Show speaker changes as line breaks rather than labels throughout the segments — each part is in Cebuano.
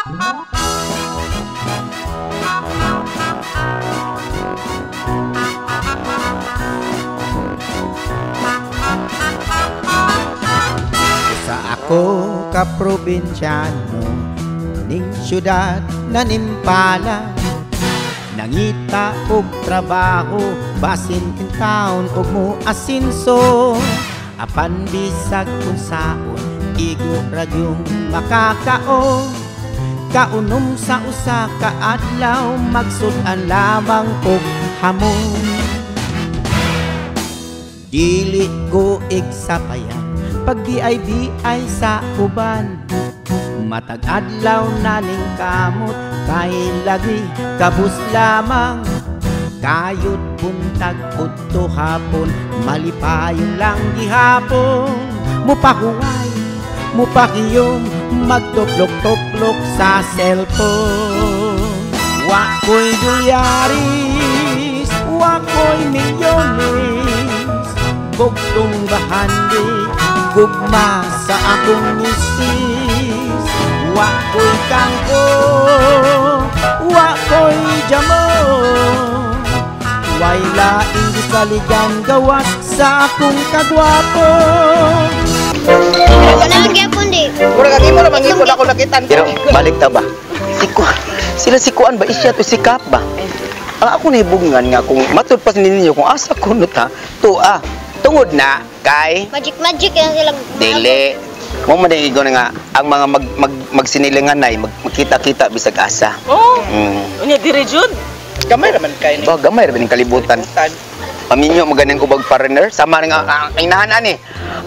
Sa ako ka probinsyano ning syudad na nimpala, nangita og trabaho basin kintaon og mo asinso, apan bisag unsaon igo ra gyung makakaon. Kaunom sa usa ka adlaw magsud-an lamang og hamon. Dili ko igsapayan pag BIBI sa uban, matag adlaw na ning kamot kay lagi kabus lamang. Kayod buntag udto hapon malipayon lang gihapon, mupahuway mupakiyom magtuplok-tuplok sa cellphone. Wa ko'y dolyaris, wa ko'y milyones, bugtong bahandi gugma sa akong misis. Wa ko'y kangko, wa ko'y jamon, way laing gisaligan gawas sa akong kagwapo.
Wala gyapon di.
Mura ka imo ra mangipon ako nakitan.
Pero balik ta ba? Si Kuan, sila si Kuan ba isya to si Kap ba? Ang ako nahibungan nga kung matud pa ninyo kung asa kuno ta, tuwa. Tungod na kay
Magic magic yan sila.
Dili. Mo man igo na nga ang mga magsinilingan ay magkita-kita bisag asa.
Oh. Unya dire jud.
Gamay ra man kay ni.
Ba gamay ra ba ning kalibutan. Paminyo mo ganing ubag foreigner sama nga ang inahan ani.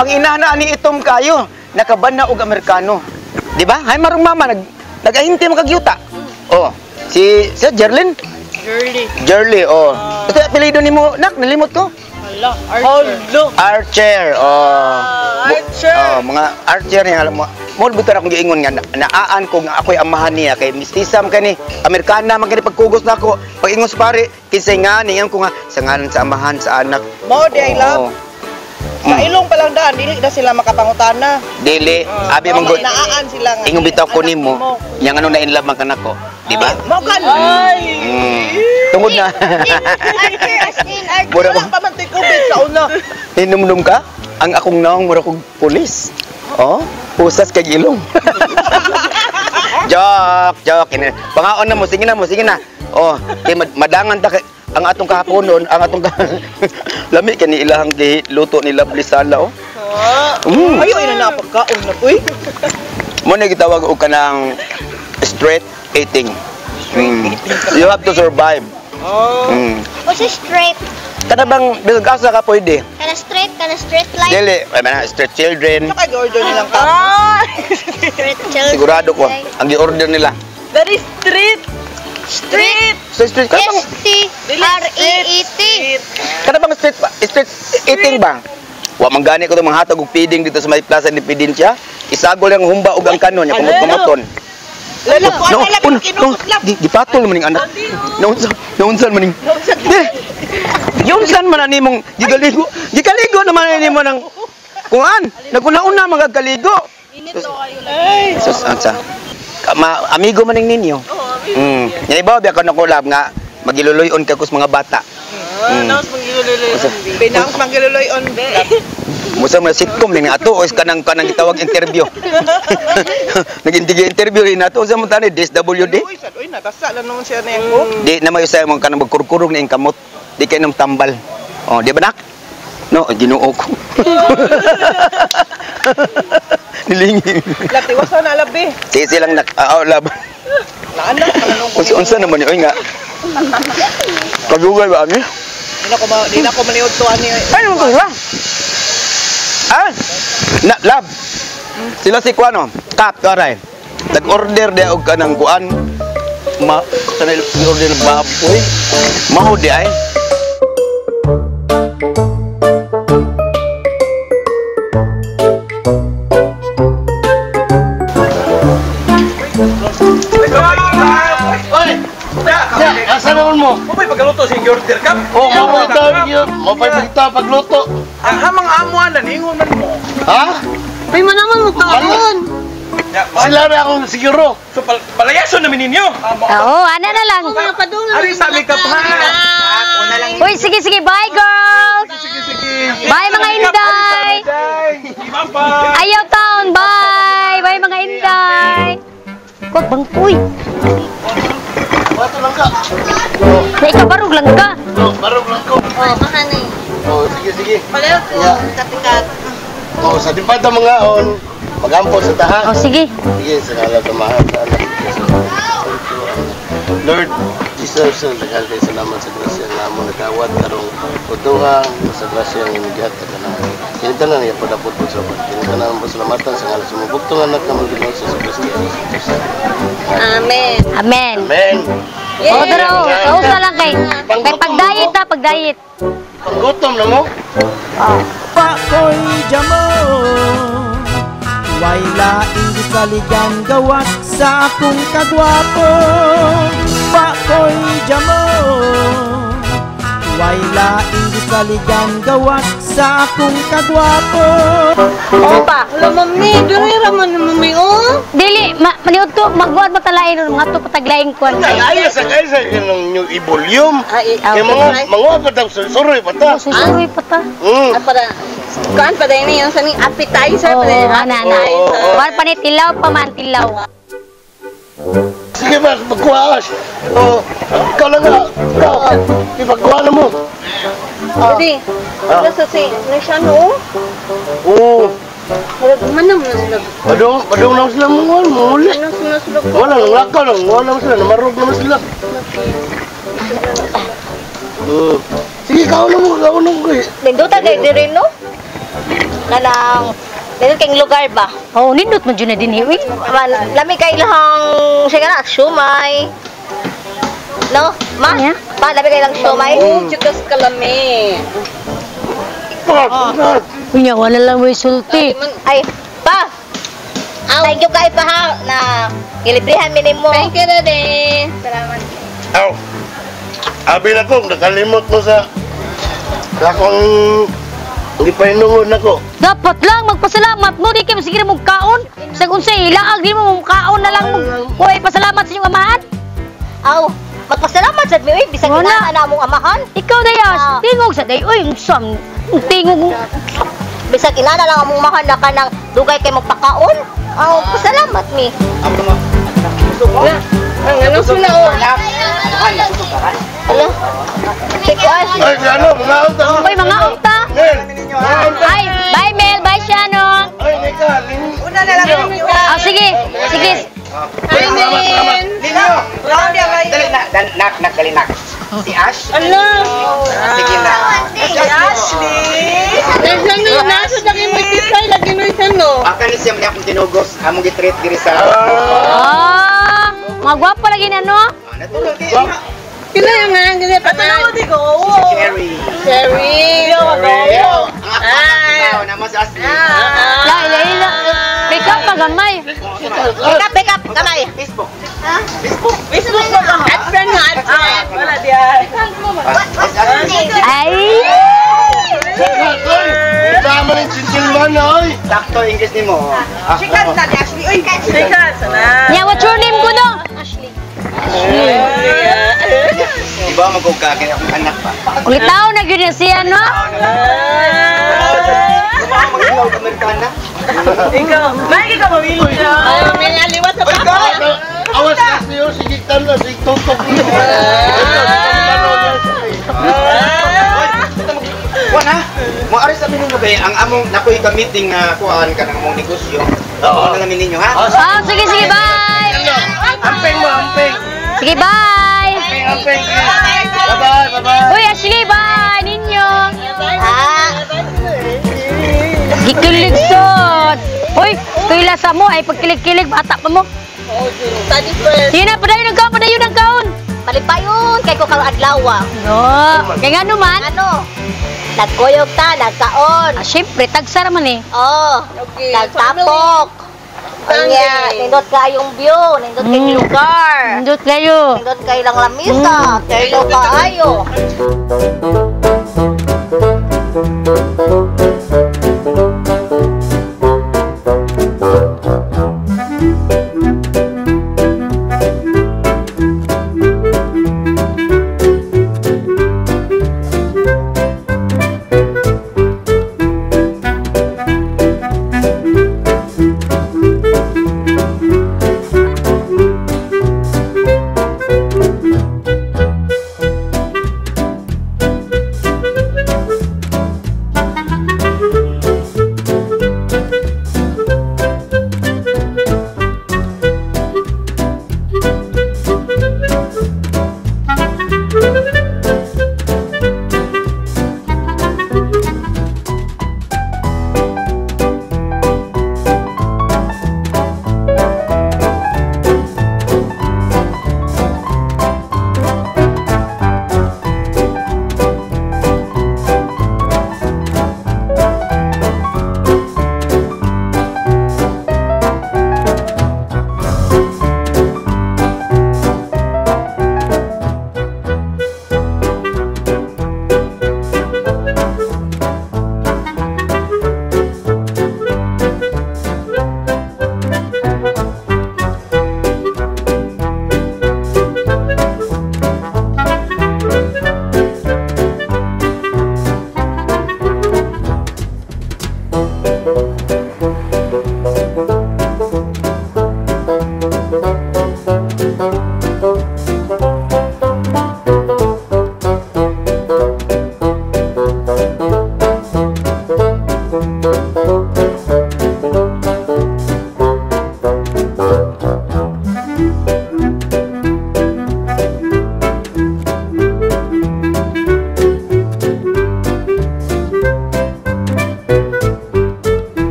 Ang inahan ani itom kayo nakaban na og Amerikano. Di ba? Hay marong mama nag-ahinti man kagyuta. Oh, si si Jerlyn?
Girly.
Jerly, oh. Basta apelyido nimo, nak, nalimot ko.
Hala, Archer.
Archer, oh.
Archer.
Oh, mga Archer niya alam mo. Mo butan akong giingon nga naaan ko nga ako'y amahan niya kay mistisa man kani, Amerikana man kani pagkugos nako. Pag ingon sa pare, kinsay nga ni ko nga sa ngalan sa amahan sa anak.
Mo di ay love. Sa ilong pa lang daan dili na sila makapangutana.
Dili, abi man gud.
Naan sila nga.
Ingon bitaw ko nimo, yang ano na in love man kanako, di ba?
Mo kan.
Ay.
Tungod na.
Archer as in Archer.
Mura
Wala pa man to'y COVID sa una.
Hinumdum ka? Ang akong naong mura kog pulis. Oh, pusas kag ilong. Joke, joke. Pangaon na mo, sige na mo, sige na. Oh, kay madangan ta kay ang atong kahaponon, ang atong lami kani ilahang giluto ni Lovely Sala oh.
Ayo ina na pagkaon na uy.
Mo na gitawag og kanang straight eating. You have to survive.
Oh.
What's a straight?
Kada bang bisag asa ka pwede?
Kana straight line.
Dili, ay man straight children.
Saka gi-order nilang ka.
Straight children.
Sigurado ko ang gi-order nila.
That is street. Street.
Sa street kada bang
S T R E E T.
kada bang street street eating ba? Wa man gani ko tong manghatag og feeding dito sa may Plaza Independencia. Isagol ang humba og ang kanon nya kumot-kumoton.
Lala ko
No,
ala
no,
kinukot lang.
Gipatol man ning anak. Naunsa, naunsan man ning. Yunsan man ani mong gigaligo. Gigaligo naman ani mo ng kuan. Naguna-una man kagkaligo.
Init to kayo lagi.
Sus, ansa. Ma, amigo man ning ninyo.
Oo, amigo.
Nya ibaw biya ka nakulab nga magiluloy-on ka kus mga bata.
Naos mangiluloy on.
Pinaos mangiluloy on.
Musa mo sitcom ning ato o kanang kanang gitawag interview. Nagintigi interview rin nato unsa man tani DSWD?
Uy, sad uy nabasa lang naman siya na ko.
Di na may usay mo kanang magkurkurog ni ing kamot. Di kay nang tambal. Oh, di ba nak? No, Ginoo ko. Nilingi.
Lab tiwasan na labi.
Sisi lang nak. Ah, oh, lab.
Naanak ka nung
Unsa unsa naman ni oy nga. Kadugay ba ani?
Di na ko maliod to ani.
Ay, naman ko sila. Ah, na, lab. Sila si Kuano, Kap, aray. Nag-order di og kanang kuan. Ma, sanay order baboy. Mao di ay.
Asa naman mo?
Mo ba'y pagkaluto si order ka?
Oh, mapay pagta pagluto.
Ang hamang amuan na ningon man mo.
Ha?
Ay, manaman mo kaon.
Sila na akong siguro.
So palayason namin ninyo.
Oo, ana na lang.
Ari sabi ka pa.
Uy, sige, sige. Bye, girls!
Sige, sige.
Bye, mga inday!
Bye.
Ayaw town! Bye! Bye, mga inday! Huwag bangkoy.
Bato lang ka.
Na ikabarog lang ka.
Oh, barog lang ko.
Oh, mahanay.
Oh, sige, sige.
Palayo ko, katikat.
Oh, sa di pa mga on, magampo sa taha.
O, sige.
Sige, sa ngalan sa mahal sa anak. Lord Jesus, sa daghan kay salamat sa grasya nga amo nagawat karong uduha sa grasya nga imong gihatag kanamo. Kini tanan niya padapot po sa uban. Kini tanan mo salamatan sa ngalan sa imong bugtong anak nga among Ginoo sa Kristo.
Amen.
Amen.
Amen.
O, tara, o. Kausa lang kay. Kay pag-diet ha, pag-diet.
Panggutom na mo.
Pakoy jamo. Way laing gisaligan gawas sa akong kagwapo. Pakoy jamo. Way laing gisaligan gawas sa akong kagwapo.
Opa.
Wala, mami. Diri raman na, mami, oh.
Dili, maniud to, magbuhat matalain nun, mga to pataglaing kwan.
Ay, sa kay sa kanang new i-volume.
Ay,
Kay mga pa daw suroy pa ta.
Susuroy pa ta.
Ah, para, kuan pa din yun sa ning appetizer
Oo,
pa din.
ana, ana.
Oo.
Wala pa ni tilaw pa man, tilaw.
Sige ba, magkuha ka. Oh, ikaw lang nga. Ikaw. Ipagkuha na mo.
Pwede.
Ah.
Basta si, na siya no?
Oo.
Murag manam na sila.
Padung, padung na sila mga muli.
Manam sila sila.
Wala nang lakaw lang, wala naman sila, namarog naman sila. Sige, kaon na mo, kaon na mo.
Ninduta kay diri no? Kanang nindot kay lugar ba?
Oo, nindot man dyan na din, uy.
Man, lami kay ilahang siya na siomay. No? Ma?
Yeah.
Pa, lami kay lang siomay.
Oh, chikas kalami.
Unya, wala lang mo sulti.
Ay, pa. Thank you kay pa ha na gilibrihan mi nimo.
Thank you, Daddy. Salamat.
Aw. Abi na ko, nakalimot mo sa akong gipahinungod nako.
Dapat lang magpasalamat mo, di kayo sige mong kaon. Sa unsay ilaag di mo mong kaon na lang mo. Uy, pasalamat sa inyong amahan.
Aw, magpasalamat sad mi uy bisag
Wala.
inaan na among amahan.
Ikaw dayas,
Ah.
tingog sa day. Uy, unsam, tingog.
Bisag inana lang among amahan na kanang dugay kay magpakaon. Aw, pasalamat mi.
Ang ano sila, oh.
Ala. Sige, Ash.
Ay, ano, mga unta.
Uy, mga unta.
Nel, mga unta.
Ay, bye Mel, bye Shannon.
Ay, neka, ling.
Ah, sige, sige.
Hi, Min.
Dali na, nak, nak, dali nak. Si Ash.
Ala.
Sige na.
Ashley!
Nasa no, nasa lagi mo itisay, lagi no isa no.
Aka ni siya man akong tinugos, among gitreat diri sa.
Ah, mga gwapo lagi na no.
Natulog di.
Kila yung nga, kila pa na.
Sherry.
Sherry.
Ang ako na mo si Ashley.
La, ila, ila. Pick up pagamay.
Pick up, pick up, kamay.
Facebook.
Facebook mo ka. Add friend nga, add friend. Wala diyan.
Ashley.
Ay!
Oy, tama ni gentleman na, oy.
Sakto English nimo. Ah,
Sikat na ni Ashley. Uy,
Teka, sana.
Nya, what's your name ko no?
Di ba magog ka kay akong anak pa.
Ulitaw na gyud na siya no.
Mag-ikaw ka Amerikana.
Ikaw, may ikaw mamili siya. Ay, mamili, aliwat sa papa.
Awas na siyo, sige tan na, sige tutok.
Wala. Mo ari sabi ninyo kay ang among nakoy ka meeting nga kuan kanang among negosyo. Oo. Ano namin ninyo ha?
Ah, sige, sige, bye.
Amping mo, amping.
Sige, bye.
Amping, amping. Bye-bye, bye-bye.
Uy, Ashley, bye ninyo.
Ah,
Gikilig sod. Uy, tuila sa mo ay pagkilig-kilig bata pa mo.
Study first.
Sige na, padayon ang kaon, padayon ang kaon.
palipayon kay ko karon adlaw.
No, kay ngano man?
Ano? Nagkuyog ta, nagkaon.
Ah, syempre, tagsa raman eh.
Oh,
Okay.
nagtapok. Anya, nindot kayong view, nindot kay lugar.
Nindot kayo.
Nindot kay lang lamisa, kayo kaayo.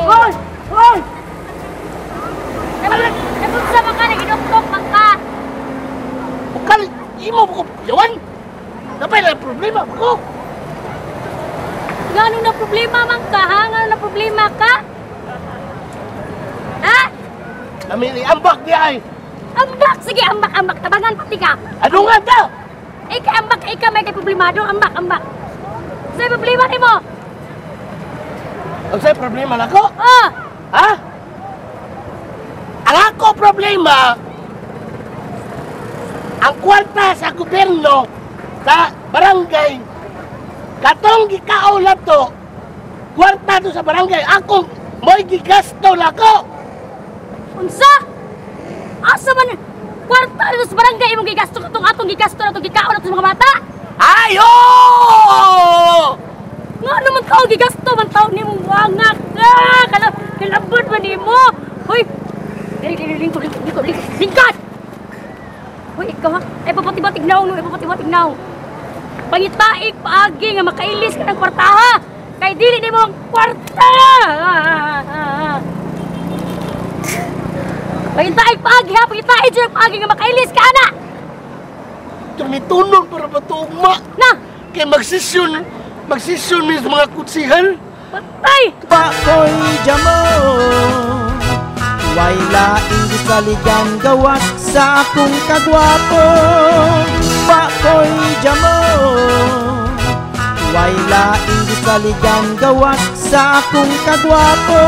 Hoy! Hoy! Nagunsa man ka, nagidoktok man ka.
Bukal, imo ko yawan. Napay lang problema ko.
Ngano na problema man ka, ha? Ngano na problema ka? Ha?
Kami ni ambak di ay.
Ambak! Sige, ambak, ambak. Tabangan pati ka.
Ano nga ta?
Ika, ambak, ika, may kay problemado. Ambak, ambak. Sa'yo problema ni mo?
Ang sa'yo problema na ko?
Oh!
Ha? Ang ako problema, ang kwarta sa gobyerno, sa barangay, katong gikaon na to, kwarta to sa barangay, akong mo'y gigasto na ko.
Unsa? Asa man? Kwarta na to sa barangay, imong gigasto katong atong gigasto na to, gikaon na to sa mga bata?
Ayo!
Nga naman tao, gigasto man tao ni mong wangak. Ah, kalabot man ni mo. Hoy! Lingkod, lingkod, lingkod, lingkod, lingkod! Hoy, ikaw ha? Ay, papatibatig naong, no? Ay, papatibatig naong. Pangitaik, paagi nga makailis ka ng kwarta ha! Kay dili ni mo ang kwarta! Pangitaik, paagi ha! Pangitaik dyan paagi nga makailis ka, ana!
Tumitunog para matuugma.
Na!
Kay magsisyon, magsisyon mis mga kutsihan.
Patay!
Pakoy jamo, way laing gisaligan gawas sa akong kagwapo. Pakoy jamo, way laing gisaligan gawas sa akong kagwapo.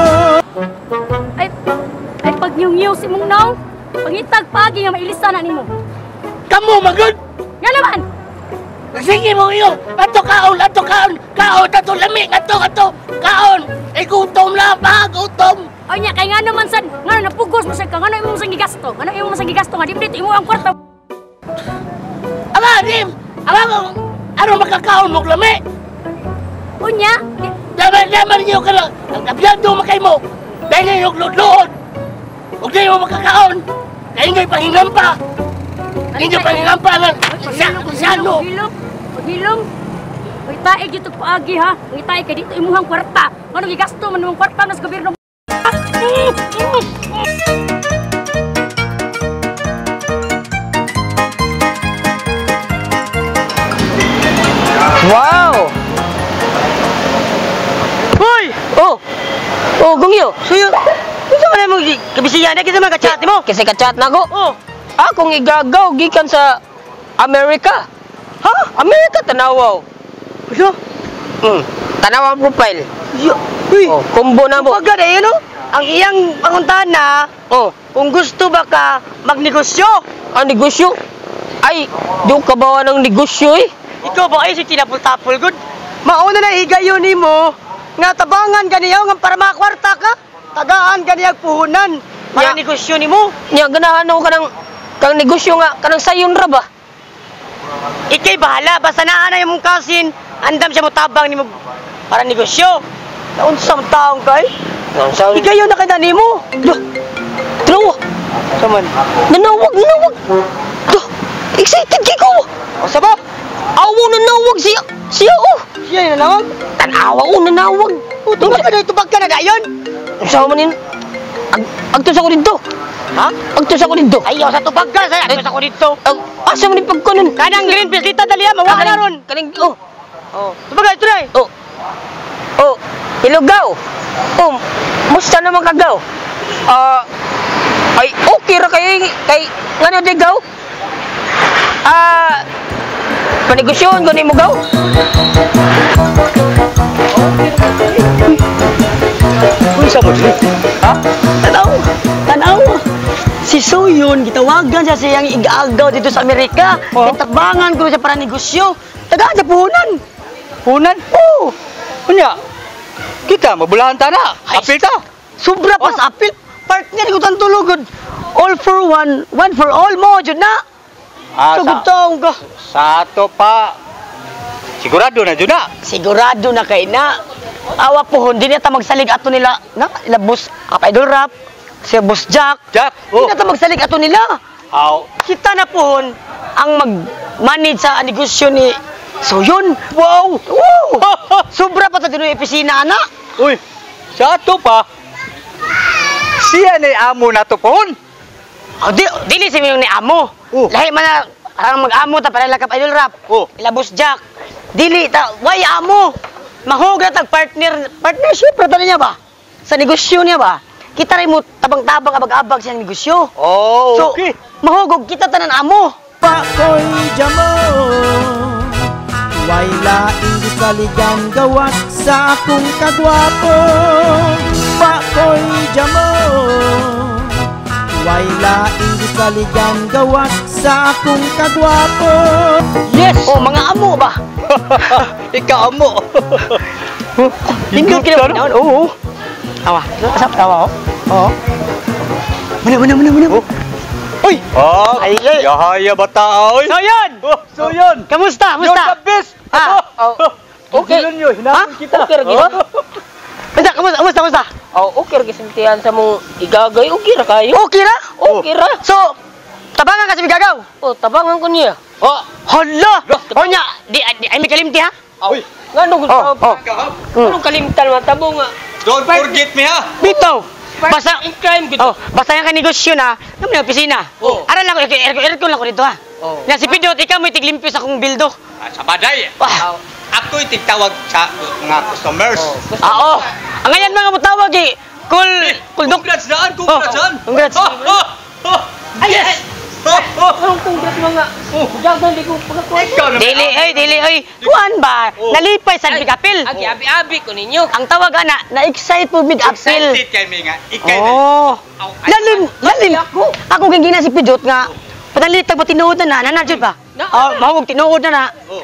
Ay, ay pagnyungyaw si mong naong, pangitag paagi nga mailisan na nimo.
Kamu magod!
Nga naman!
Sige mo iyo! Ato kaon! Ato kaon! Kaon! Ato lami! Ato! Ato! Kaon! Ay gutom na ba? Gutom!
Ay nya, kay nga naman sad, nga napugos mo sad ka, nga imo sang gigasto, nga imo sang gigasto nga, di mo dito imo ang kwarta.
Aba, di! Aba, ano makakaon mo lami?
Unya?
Daman niyo ka lang! Ang kabyado makay mo! Dahil yung lodlood! Huwag na yung makakaon! Kaya hindi pangingampa! Hindi pangingampa lang! Sano?
Hilom! Hilom! Uy, taig dito paagi ha! Uy, taig ka dito imuhang kwarta! Ano gigasto man imong kwarta nas gobyerno?
Wow!
Hoy!
Oh! Oh, Gungyo!
Suyo! Unsa man imong kabisiyan na kita man ka-chat nimo?
Kasi ka-chat na ko.
Oh!
Akong igagaw gikan sa Amerika.
Ha?
Amerika tanawaw.
Ano?
Tanaw ang profile.
Yo. Uy!
Oh, kumbo na mo.
Kumbaga na no? Ang iyang panguntahan na,
Oh,
kung gusto ba ka magnegosyo?
ang negosyo? Ay, di ko kabawa ng negosyo eh.
Ikaw ba ay si tinapol-tapol good? Mauna na higayon nimo nga tabangan ganiyaw nga para makakwarta ka. Tagaan ganiyag puhunan para
Ya.
negosyo nimo.
Nya ganahan ako kanang kang negosyo nga kanang sayon ra ba?
Ikay bahala basta naa na imong cousin, andam siya mo tabang nimo para negosyo. Naunsa man taong kay?
Naunsa?
Higayon na kay nimo.
Duh. Tanawa.
Saman.
Nanawag, nanawag. Duh. Excited kay ko.
O sa ba?
Awo nanawag siya. Siya oh.
Siya yung nanawag?
Tanawa oh nanawag.
O, tubag ka na, tubag ka na dayon.
Unsa man yun? Agtos ako dito.
Ha?
Agtos ako dito.
Ayaw sa tubag ka, sa agtos ako dito.
Asa man yung pagkunon?
Kanang green pislita dali ha, mawa ka na ron.
Kaning oh.
Oh, tubag ka ito na.
Oh. Oh, hello gaw. Oh, musta naman ka gaw? Ay okay ra kay kay ngano di gaw? Panegosyoon ko nimo gaw.
Uy, sa mo dili. Ha? Tanaw. Tanaw. Si Soyun, gitawagan siya siyang igaagaw dito sa Amerika.
Oh.
Kitabangan ko siya para negosyo. Tagaan siya puhunan.
Punan?
Oo.
Unya. Kita mabulahan ta na.
Ay,
Apil ta.
Sobra pa sa apil. Partner ko tan tulogod. All for one, one for all mo jud na.
Ah,
Sugod taong ka.
sa ato pa. Sigurado na jud na.
Sigurado na kay na. Awa pohon, di na ta magsalig ato nila. Na, ila boss, Kap Idol Rap, si Boss Jack.
Jack.
Di
Oh.
na ta magsalig ato nila.
Aw.
Kita na pohon ang mag-manage sa negosyo ni Soyun.
Wow.
Wow! Sobra pa ta din yung opisina, ana.
Uy, sa ato pa. Siya ni amo na to pohon.
Oh, di, dili si ni amo.
Oh.
Lahi man na ang mag-amo ta para Kap Idol Rap.
Oh.
Ila Boss Jack. Dili ta, way amo. Mahugat ang partnership ra niya ba? Sa negosyo niya ba? Kita rin mo tabang-tabang abag-abag siyang negosyo.
Oh,
So,
okay.
mahugog kita tanan amo.
Pakoy jamo. Way laing gisaligan gawas sa akong kagwapo. Pakoy jamo. Way laing gisaligan gawas sa akong kagwapo.
Yes. Oh, mga amo ba?
Ikaw amo.
Nindot kina
Ano?
Oo. Awa, asap tawa oh. Oo. Muna, muna, muna, muna.
Oh.
Uy!
Oh,
Ay, ay.
Yahaya bata oy.
So yun!
Oh, so yun.
Kamusta?
You're
Kamusta?
the best.
Ah,
Oh, okay.
Okay. Nyo, hinamon
Ha?
kita.
Okay, ra
Oh.
Basta, kamusta? Kamusta? Kamusta?
Oh, okay ra gisintihan sa mong igagay, okay ra kayo.
Okay ra?
Okay ra.
So, tabangan ka sa bigagaw?
Oh, tabangan ko niya.
Oh.
Hala! O nya, di, di, ay may kalimti ha?
Uy,
Ngano gusto?
Oh, oh.
Anong kalimtan man tabo nga?
don't forget me ha.
Bitaw! Basta,
In crime gud.
oh, basta yung kanegosyo na, naman yung opisina.
Oh.
Aral lang ko, aircon lang ko dito ha.
Oh.
Na si Pidot, ikaw mo'y tiglimpyo sa akong bildo.
Ah, sa baday.
Wah.
Ako'y tigtawag sa mga customers.
Ah, oh. Ang ngayon mga mutawag eh. Kul, kul dok.
Congrats daan, congrats
Oh,
daan.
congrats.
Oh, oh, oh.
Ay, yes!
Oh, oh.
Anong congrats mga? Dagan di ko pagakuan.
Ikaw na.
Dili, ay, dili, ay. Kuan ba?
Oh.
Nalipay sa big apil.
Agi abi-abi ko ninyo.
Ang tawag ana, na-excite po big apil.
Excited kay mi nga. Ikay na.
Oh.
Aw, ay,
Lalim, lalim. Ako gingina si Pidot nga. Panalitag pa tinuod na na, nanadjud ba?
Na-
Oh, mahugog tinuod na na.
Oh.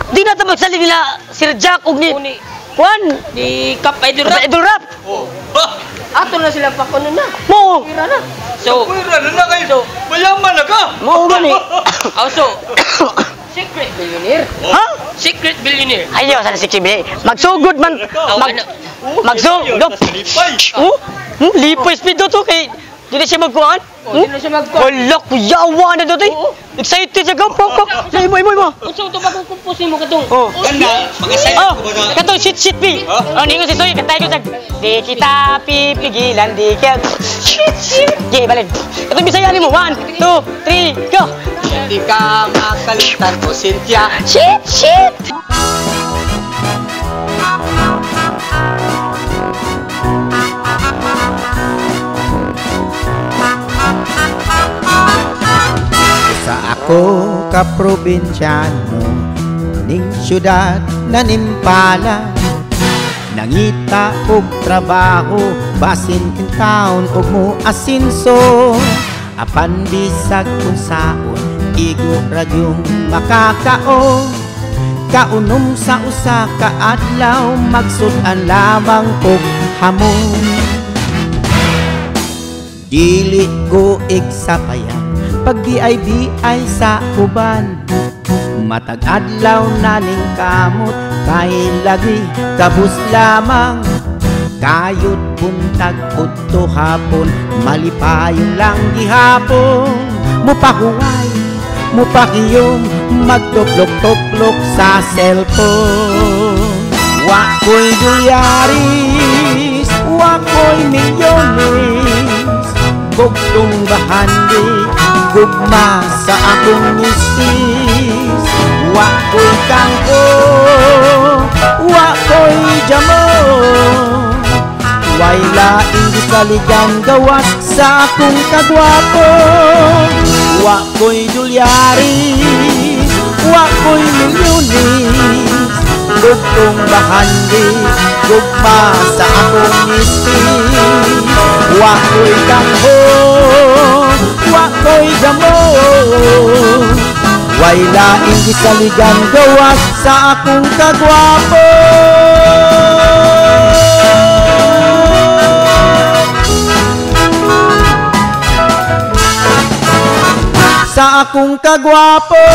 Di na ta magsali nila Sir Jack og ni
Uni
Kuan,
di Kap Idol Rap.
Idol Rap.
Oh. Ah,
Ato na sila pakuno na.
Mo.
Pira na. So,
Pwera na na kayo. Mayaman na ka.
Mo gani.
oh, so secret billionaire.
Ha?
Secret billionaire.
Ayaw sa si Chibi. Magsugod man
Oh,
mag
ano?
magsugod.
Lipay.
Oh, lipay speed to kay di na siya magkuan.
Oh, di na siya magkuan.
Wala, kuyawa na doon.
Oo.
Excited siya ka. Pok, pok. Imo, imo, imo.
Unsa to bagong kumpusin mo katong?
Oh.
Ganda, mag-assign
Oh,
ko ba na?
katong shit shit bi.
Huh?
Oh, ningon si Soy, katay ko sa di kita pipigilan, di ka shit shit. Okay, balik. Katong Bisaya nimo. 1, 2, 3, go.
Hindi ka makalitan ko, Cynthia.
Shit shit.
Sa ako ka probinsyano ning syudad na nimpala. Nangita og trabaho basin kintaon og mo asinso. Apan bisag kung saon igo ra gyung makakaon. Kaunom sa usa ka adlaw magsud-an lamang og hamon. Dili ko igsapayan pag BIBI sa uban. Matag adlaw na ning kamot kay lagi kabus lamang. Kayod buntag udto hapon malipayon lang gihapon. Mupahuway, mupakiyom, magtuklok-tuklok sa cellphone. Wa ko'y dolyaris, wa ko'y milyones, bugtong bahandi, gugma sa akong misis. Wa ko'y kangko, wa ko'y jamo, way laing gisaligan gawas sa akong kagwapo. Wa ko'y dolyaris, wa ko'y milyones, bugtong bahandi, gugma sa akong misis. Wa ko'y kangko, ko'y damo. Way laing gisaligan gawas sa akong kagwapo. Sa akong kagwapo.